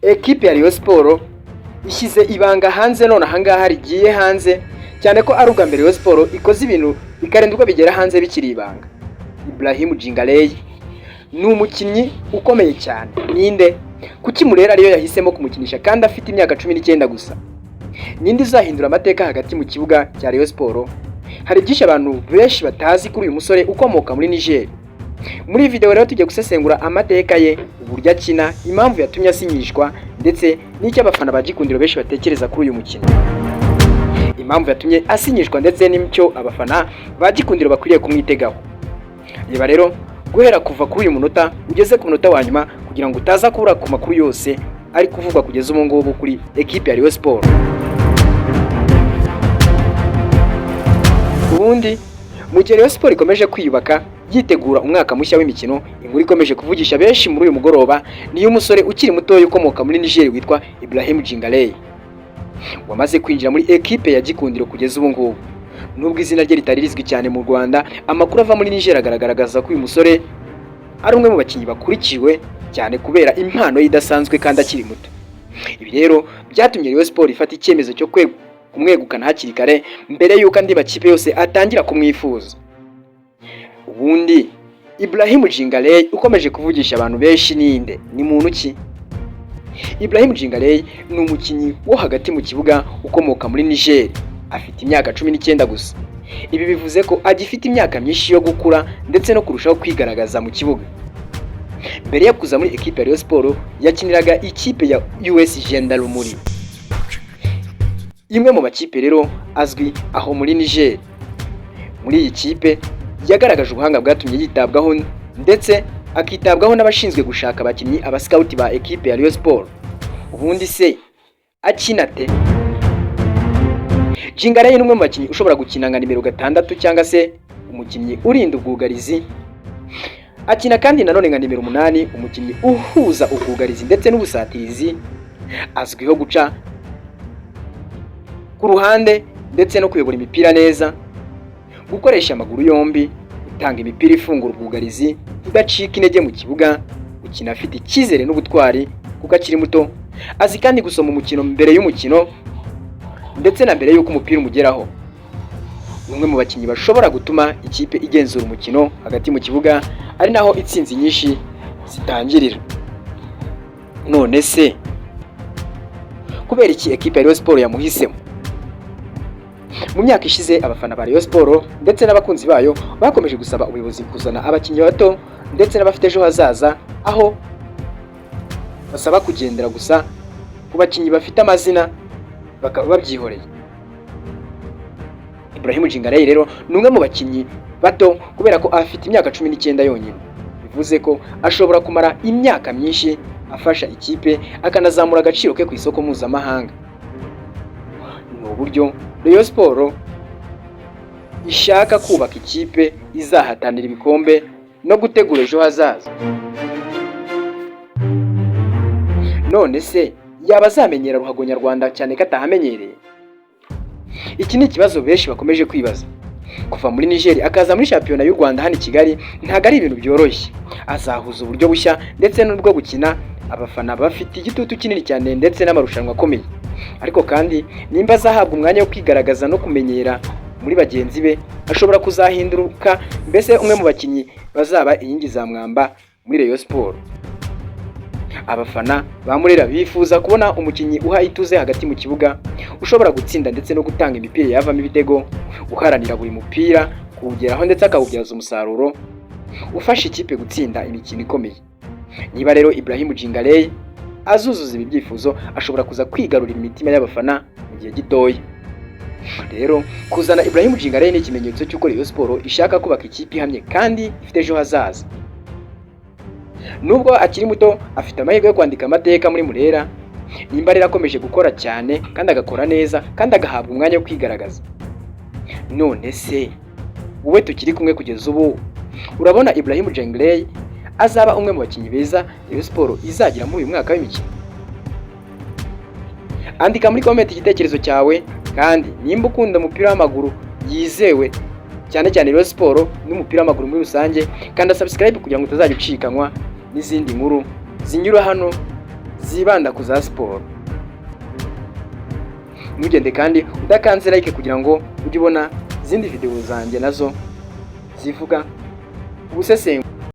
Ekipe ya Rayon Sports ishyize ibanga hanze none ahangaha rigiye hanze, cyane ko ari ubwa mbere Rayon Sports ikoze ibintu bikarenga ubwo bigera hanze bikiri ibanga. Ibrahim Djingarey ni umukinnyi ukomeye cyane. Ninde? Kuki Murera ariyo yahisemo kumukinisha kandi afite imyaka 19 gusa? Ninde uzahindura amateka hagati mu kibuga cya Rayon Sports? Hari byinshi abantu benshi batazi kuri uyu musore ukomoka muri Niger. Muri iyi video rero tugiye gusesengura amateka ye, uburyo akina, impamvu yatumye asinyishwa, ndetse n'icyo abafana ba Gikundiro benshi batekereza kuri uyu mukino. Impamvu yatumye asinyishwa ndetse n'icyo abafana ba Gikundiro bakwiriye kumwitegaho. Reba rero guhera kuva kuri uyu munota ugeze ku munota wa nyuma kugira ngo utaza kubura ku makuru yose ari kuvugwa kugeza ubu ngubu kuri ekipe ya Rayon Sports. Ubundi mu gihe Rayon Sports ikomeje kwiyubaka yitegura umwaka mushya w'imikino, inkuru ikomeje kuvugisha benshi muri uyu mugoroba niyo umusore ukiri mutoya ukomoka muri Niger witwa Ibrahim Djingarey, wamaze kwinjira muri ekipe ya Gikundiro kugeza ubu ngubu. Nubwo izina rye ritari rizwi cyane mu Rwanda, amakuru ava muri Niger agaragaza ko uyu musore ari umwe mu bakinnyi bakurikiwe cyane kubera impano ye idasanzwe kandi akiri muto. Ibi rero byatumye Rayon Sports ifata icyemezo cyo kumwegukana hakiri kare mbere y'uko andi makipe yose atangira kumwifuza. Ubundi Ibrahim Djingarey ukomeje kuvugisha abantu benshi ninde? Ni muntu ki? Ibrahim Djingarey ni umukinnyi wo hagati mu kibuga ukomoka muri Niger, afite imyaka 19 gusa. Ibi bivuze ko agifite imyaka myinshi yo gukura ndetse no kurushaho kwigaragaza mu kibuga. Mbere yo kuza muri ekipe ya Rayon Sports yakiniraga ikipe ya US Gendarmerie, imwe mu makipe rero azwi aho muri Niger. Muri iyi kipe yagaragaje ubuhanga bwatumye yitabwaho ndetse akitabwaho n'abashinzwe gushaka abakinnyi, abascout ba ekipe ya Rayon Sports. Ubundi se akina ate? Djingarey ni umwe mu bakinnyi ushobora gukina nka nimero 6 cyangwa se umukinnyi urinda ubwugarizi. Akina kandi nanone nka nimero 8, umukinnyi uhuza ubwugarizi ndetse n'ubusatirizi. Azwiho guca ku ruhande ndetse no kuyobora imipira neza, gukoresha amaguru yombi, gutanga imipira ifungura ubwugarizi, kudacika intege mu kibuga, gukina afite icyizere n'ubutwari kuko akiri muto. Azi kandi gusoma umukino mbere y'umukino ndetse na mbere y'uko umupira umugeraho. Ni umwe mu bakinnyi bashobora gutuma ikipe igenzura umukino hagati mu kibuga, ari naho itsinzi nyinshi zitangirira. None se kubera iki ekipe ya Rayon Sports yamuhisemo? Mu myaka ishize abafana ba Rayon Sports ndetse n'abakunzi bayo bakomeje gusaba ubuyobozi kuzana abakinnyi bato ndetse n'abafite ejo hazaza, aho basaba kugendera gusa ku bakinnyi bafite amazina bakaba babyihoreye. Ibrahim Djingarey rero ni umwe mu bakinnyi bato kubera ko afite imyaka 19 yonyine, bivuze ko ashobora kumara imyaka myinshi afasha ikipe akanazamura agaciro ke ku isoko mpuzamahanga. Ni uburyo Rayon Sports ishaka kubaka ikipe izahatanira ibikombe no gutegura ejo hazaza. None se yaba azamenyera ruhago nyarwanda cyane ko atahamenyereye? Iki ni ikibazo benshi bakomeje kwibaza. Kuva muri Niger akaza muri shampiyona y'u Rwanda hano i Kigali ntabwo ari ibintu byoroshye. Azahuza uburyo bushya ndetse n'ubwo gukina, abafana bafite igitutu kinini cyane ndetse n'amarushanwa akomeye. Ariko kandi nimba azahabwa umwanya wo kwigaragaza no kumenyera muri bagenzi be, ashobora kuzahinduka mbese umwe mu bakinnyi bazaba inkingi za mwamba muri Rayon Sports. Abafana ba Murera bifuza kubona umukinnyi uha ituze hagati mu kibuga, ushobora gutsinda ndetse no gutanga imipira yavamo ibitego, uharanira buri mupira kuwugeraho ndetse akawubyaza umusaruro, ufasha ikipe gutsinda imikino ikomeye. Niba rero Ibrahim Djingarey azuzuza ibi byifuzo, ashobora kuza kwigarurira imitima y'abafana mu gihe gitoya. Rero kuzana Ibrahim Djingarey ni ikimenyetso cy'uko Rayon Sports ishaka kubaka ikipe ihamye kandi ifite ejo hazaza. Nubwo akiri muto, afite amahirwe yo kwandika amateka muri Murera nimba rero akomeje gukora cyane kandi agakora neza kandi agahabwa umwanya wo kwigaragaza. None se wowe tukiri kumwe kugeza ubu, urabona Ibrahim Djingarey azaba umwe mu bakinnyi beza Rayon Sports izagira muri uyu mwaka w'imikino? Andika muri comment igitekerezo cyawe, kandi nimba ukunda umupira w'amaguru yizewe, cyane cyane Rayon Sports n'umupira w'amaguru muri rusange, kanda subscribe kugira ngo utazajya ucikanwa n'izindi nkuru zinyura hano. zibanda ku za siporo. Ntugende kandi udakanze like kugira ngo ujye ubona izindi videwo zanjye nazo zivuga ubusesenguzi.